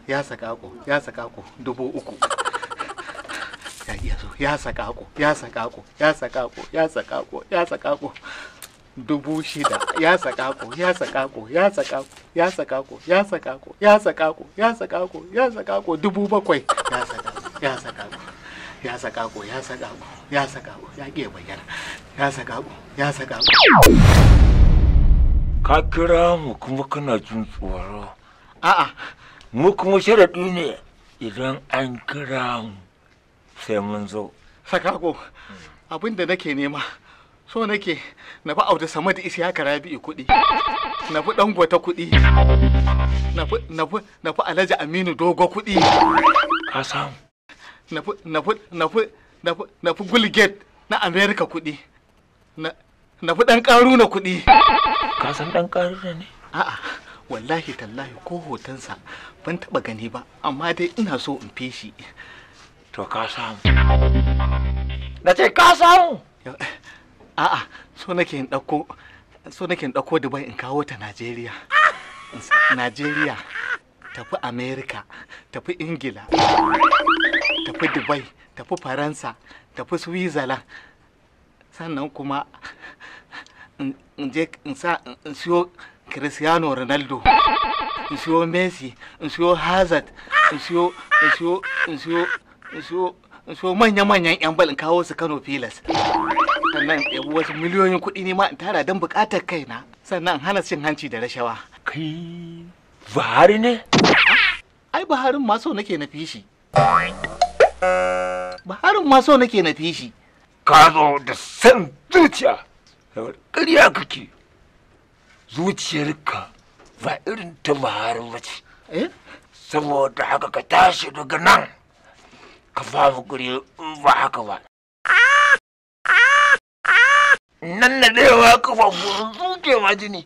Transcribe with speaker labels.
Speaker 1: Ya sakako, ya sakako 3000. Ya iya so, ya sakako, ya sakako, ya sakako, ya sakako, ya sakako 6000. Ya sakako, ya sakako, ya sakako, ya sakako, ya sakako, ya sakako, ya sakako, ya sakako 7000. Ya sakako, ya sakako, ya sakako, ya sakako, ya sakako, ya ƙi bayyana. Ya sakako, ya sakako.
Speaker 2: Ka kira mu kuma kana jin tsoro.
Speaker 1: A'a.
Speaker 2: Mu kuma sharaɗi ne idan an kira mu sai mun zo.
Speaker 1: Sakako, abin da nake nema, so nake na fi Audu Samad Isiyaka Rabi'u kuɗi, na fi Dangote kuɗi, na fi Alhaji Aminu Dogo kuɗi.
Speaker 2: Ka samu.
Speaker 1: Na fi na fi na fi na fi na fi Bill Gates na America kuɗi. Na fi ɗan Ƙaruna kuɗi.
Speaker 2: Ka san ɗan Ƙaruna ne?
Speaker 1: A'a, wallahi tallahi ko hotonsa ban taɓa gani ba, amma dai ina so in fi shi.
Speaker 2: To ka samu. Na ce ka samu.
Speaker 1: A'a, so nake in ɗauko, so nake in ɗauko Dubai in kawo ta Najeriya. Najeriya tafi America, tafi Ingila, tafi Dubai, tafi Faransa, tafi Switzerland. Sannan kuma in je in sa in siyo Cristiano Ronaldo, in siyo Messi, in siyo Hazard, in siyo in siyo in siyo in siyo in siyo manya-manyan 'yan bal in kawo su Kano Pilas. Sannan in ɗebi wasu miliyoyin kuɗi ne ma in tara don buƙatar kaina. Sannan in hana cin hanci da rashawa.
Speaker 2: Kai Buhari ne?
Speaker 1: Ai Buharin ma so nake na fi shi. Buharin ma so nake na fi shi.
Speaker 2: Ka zo da san zuciya. Ƙarya kake. Zuciyarka ba irin ta Buhari ba ce.
Speaker 1: Eh?
Speaker 2: Saboda haka ka tashi daga nan ka babu guri in ba haka ba. Nan na ɗewa kafafu zuke ma jini.